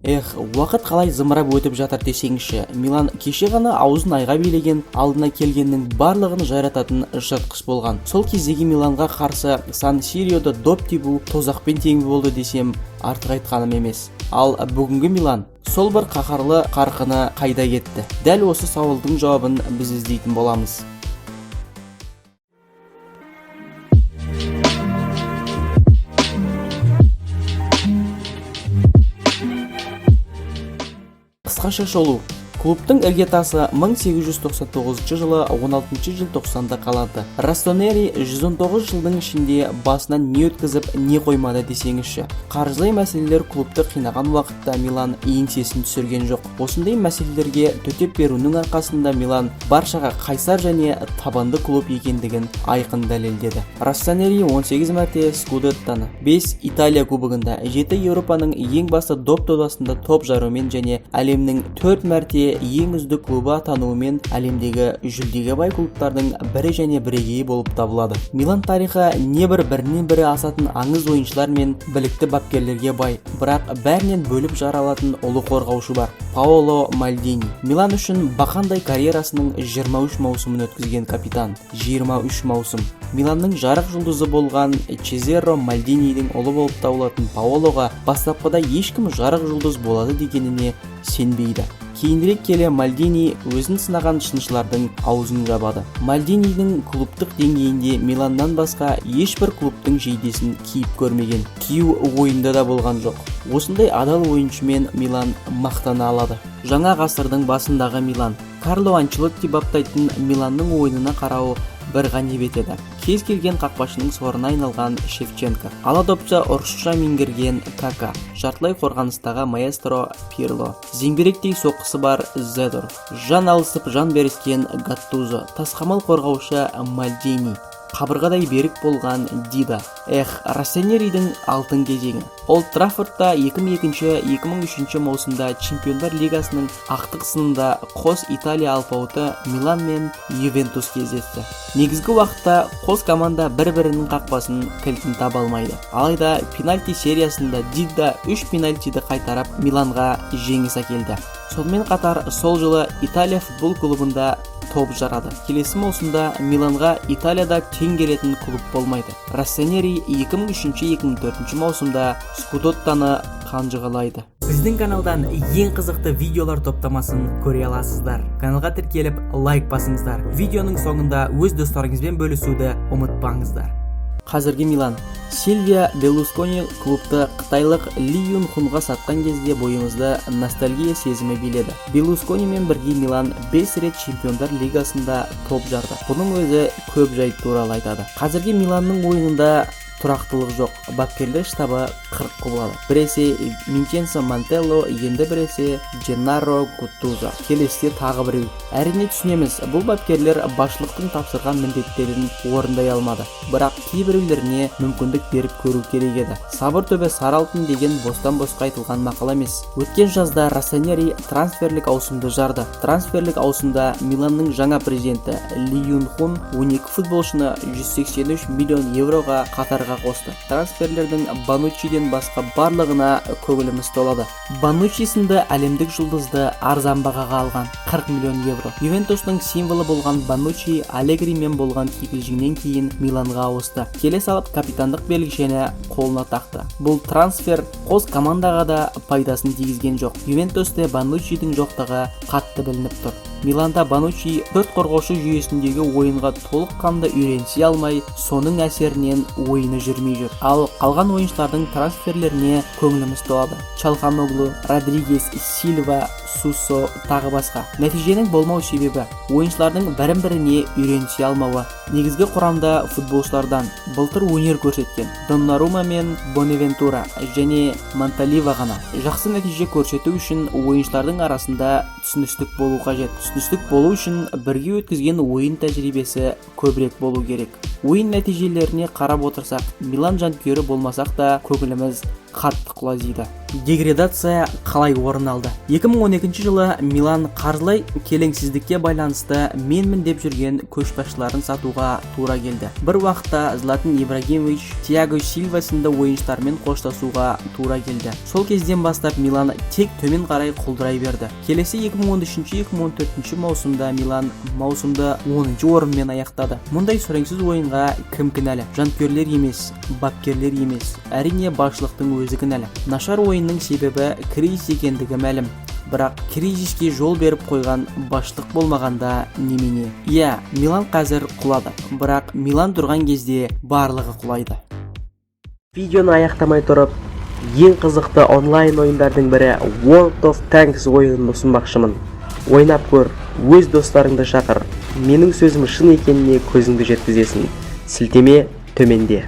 Эх, уақыт қалай зымырап өтіп жатыр десеңізші. Милан кеше ғана аузын айға билеген, алдына келгеннің барлығын жайрататын жыртқыш болған. Сол кездегі Миланға қарсы Сан Сирода доп тебу тозақпен тең болды десем, артық айтқаным емес. Ал бүгінгі Милан, сол бір қаһарлы қарқыны қайда кетті? Дәл осы сауалдың жауабын біз іздейтін боламыз. Қысқаша шолу. Клубтың іргетасы 1899 жылы 16 желтоқсанда қаланды. Россонери 119 жылдың ішінде басынан не өткізіп, не қоймады десеңізші. Қаржылай мәселелер клубты қинаған уақытта Милан еңсесін түсірген жоқ. Осындай мәселелерге төтеп беруінің арқасында Милан баршаға қайсар және табанды клуб екендігін айқын дәлелдеді. Россонери 18 мәрте Скудеттаны, 5 Италия кубогында, 7 Еуропаның ең басты доп додасында топ жарумен және әлемнің 4 мәрте ең үздік клубы атануымен әлемдегі жүлдеге бай клубтардың бірі және бірегейі болып табылады. Милан тарихы небір бірінен бірі асатын аңыз ойыншылар мен білікті бапкерлерге бай, бірақ бәрінен бөліп жара алатын ұлы қорғаушы бар. Паоло Мальдини. Милан үшін бақандай карьерасының 23 маусымын өткізген капитан. 23 маусым. Миланның жарық жұлдызы болған Чезаро Мальдинидің ұлы болып табылатын Паолоға бастапқыда ешкім жарық жұлдыз болады дегеніне сенбейді. Кейінірек келе Мальдини өзін сынаған сыншылардың аузын жабады. Мальдинидің клубтық деңгейінде Миланнан басқа ешбір клубтың жейдесін киіп көрмеген. Кию ойында да болған жоқ. Осындай адал ойыншымен Милан мақтана алады. Жаңа ғасырдың басындағы Милан. Карло Анчелотти баптайтын Миланның ойынына қарау бір ғанибет еді. Кез келген қақпашының сорына айналған Шевченко, ала допты ұрысша меңгерген Кака, жартылай қорғаныстағы маэстро Пирло, зеңбіректей соққысы бар Зедорф, жан алысып жан беріскен Гаттузо, тасқамал қорғаушы Мальдини, қабырғадай берік болған Дида. Эх, Россонеридің алтын кезеңі. Олд Траффордта 2002-2003 маусымда Чемпиондар лигасының ақтық сынында қос Италия алпауыты Милан мен Ювентус кездесті. Негізгі уақытта қос команда бір-бірінің қақпасын кілтін таба алмайды. Алайда пенальти сериясында Дида 3 пенальтиді қайтарып, Миланға жеңіс әкелді. Сонымен қатар сол жылы Италия футбол клубында топ жарады. Келесі маусымда Миланға Италияда тең келетін клуб болмайды. Россонери 2003-2004 маусымда Скудеттаны қанжығалайды. Біздің каналдан ең қызықты видеолар топтамасын көре аласыздар. Каналға тіркеліп, лайк басыңыздар. Видеоның соңында өз достарыңызбен бөлісуді ұмытпаңыздар. Қазіргі Милан. Сильвио Берлускони клубты қытайлық Ли Юн Хунға сатқан кезде бойымызды ностальгия сезімі биледі. Берлусконимен бірге Милан 5 рет Чемпиондар лигасында топ жарды. Бұның өзі көп жайт туралы айтады. Қазіргі Миланның ойынында тұрақтылық жоқ. Бапкерлер штабы 40 құбылады. Біресе Винченцо Монтелло, енді біресе Дженнаро Гаттузо, келесіде тағы біреу. Әрине, түсінеміз, бұл бапкерлер басшылықтың тапсырған міндеттерін орындай алмады. Бірақ кейбіреулеріне мүмкіндік беріп көру керек еді. Сабыр түбі сары алтын деген бостан босқа айтылған мақал емес. Өткен жазда Россонери трансферлік ауысымды жарды. Трансферлік ауысымда Миланның жаңа президенті Ли Юн Хун 12 футболшыны 183 миллион евроға қатарға қосты. Трансферлердің Бонуччиден басқа барлығына көңіліміз толады. Бонуччи сынды әлемдік жұлдызды арзан бағаға алған, 40 миллион евро. Ювентустың символы болған Бонуччи Аллегримен болған кикілжіңнен кейін Миланға ауысты. Келе салып капитандық белгішені қолына тақты. Бұл трансфер қос командаға да пайдасын тигізген жоқ. Ювентусте Бонуччидің жоқтығы қатты білініп тұр. Миланда Бонуччи төрт қорғаушы жүйесіндегі ойынға толыққанды үйренісе алмай, соның әсерінен ойыны жүрмей жүр. Ал қалған ойыншылардың трансферлеріне көңіліміз толады. Чалханоглу, Родригес, Сильва, Сусо тағы басқа. Нәтиженің болмау себебі ойыншылардың бірін-біріне үйренісе алмауы. Негізгі құрамда футболшылардан былтыр өнер көрсеткен Доннарума мен Бонавентура және Монталива ғана. Жақсы нәтиже көрсету үшін ойыншылардың арасында түсіністік болу қажет. Түсіністік болу үшін бірге өткізген ойын тәжірибесі көбірек болу керек. Ойын нәтижелеріне қарап отырсақ, Милан жанкүйері болмасақ та көңіліміз Қатты құлазиды. Деградация қалай орын алды? 2012 жылы Милан қаржылай келеңсіздікке байланысты менмін деп жүрген көшбасшыларын сатуға тура келді. Бір уақытта Златан Ибрагимович, Тиаго Сильва сынды ойыншылармен қоштасуға тура келді. Сол кезден бастап Милан тек төмен қарай құлдырай берді. Келесі 2013-2014 маусымда Милан маусымды 10 орынмен аяқтады. Мұндай сүреңсіз ойынға кім кінәлі? Жанкүйерлер емес, бапкерлер емес, әрине, басшылықтың өзі кінәлі. Нашар ойынның себебі кризис екендігі мәлім, бірақ кризиске жол беріп қойған басшылық болмағанда немене? Иә, Милан қазір құлады, бірақ Милан тұрған кезде барлығы құлайды. Видеоны аяқтамай тұрып, ең қызықты онлайн ойындардың бірі World of Tanks ойынын ұсынбақшымын. Ойнап көр, өз достарыңды шақыр. Менің сөзім шын екеніне көзіңді жеткізесің. Сілтеме төменде.